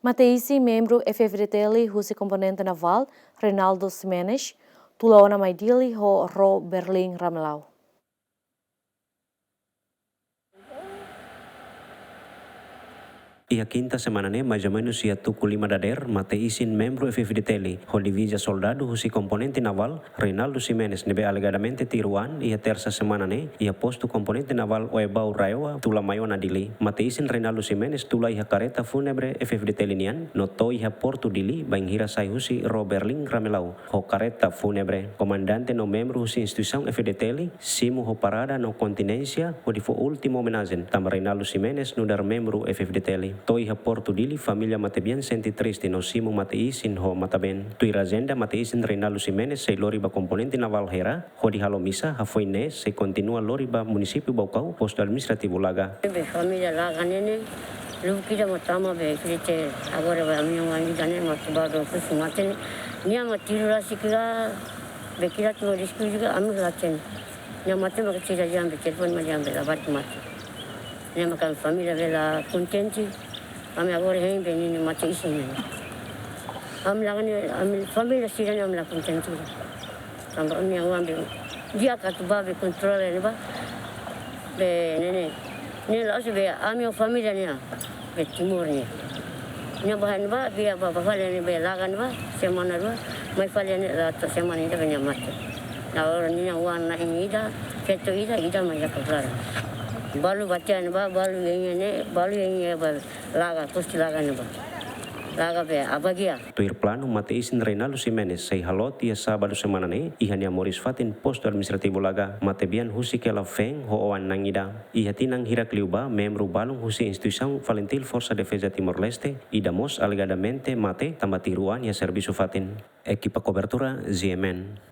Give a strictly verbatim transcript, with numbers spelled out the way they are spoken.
Mate-isin membru F-FDTL husi komponente navál, Reinaldo Ximenes, tula ona mai Dili ho ró Berlin Ramelau. Iha kinta semana ne'e, mais ou menus iha tuku lima dadeer, mate-isin membru F-FDTL ho diviza soldadu husi komponente navál, Reinaldo Ximenes, ne'ebé alegadamente tiru an iha tersa semana ne'e iha postu komponente navál Oebau Raeoa, tula mai ona Dili. Mate-isin Reinaldo Ximenes tula iha kareta fúnebre F-FDTL nian no to'o iha portu Dili, bainhira sai husi ró Berlin Ramelau ho kareta fúnebre. Komandante no membru husi instituisaun F-FDTL simu ho parada no kontinénsia hodi fó últimu omenajen tanba Reinaldo Ximenes nu'udar membru F-FDTL. To'o iha portu Dili, família matebian sente triste no simu mate-isin ho matan-been. Tuir ajenda, mate-isin Reinaldo Ximenes sei lori ba komponente navál Hera hodi halo misa, hafoin ne'e sei kontinua lori ba munisípiu Baucau, postu administrativu Laga. Be família Laga ne'e ne'e, lubuk ida mak tama be F-FDTL. Agora be ami-nia oan ida ne'e mak tuba do kusu mate ne'e. Nia mak tiru rasik ka, be kilat mak diskui juga, ami la hatene. Nia mate mak sira dehan be telefone mak dehan be labarik mate. Nia mak ami família be la kontente. Ami agora hein be ninia mate-isin ne'e. Ami Laga ne'e, ami família sira ne'e ami la kontente. Tanba ami-nia oan be di'ak atu ba be kontrola ne'ebá. Be ne'e ne'e. Ne'e la'ós be ami-nia família ne'e. Be Timor ne'e. Nia ba ne'ebá, be ba, ba fali ne'e be Laga ne'ebá, semana rua, mai fali ne'e la to'o semana ida be nia mate. Agora nia oan na'in ida, feto ida, ida mak iha Kabulara. Balu ba tiha ne'ebá, balu iha ne'e, balu iha ba Laga, postu Laga ne'ebá. Laga be Abagia. Tuir planu, mate-isin Reinaldo Ximenes sei halot iha sábadu semana ne'e iha nia moris fatin, postu administrativu Laga. Matebian husik hela feen ho oan na'in ida. Iha tinan hirak liubá, membru balun husi instituisaun Falintil Forsa Defeza Timor-Leste ida mós alegadamente mate tanba tiru an iha servisu fatin. Ekipa kobertura, G M N.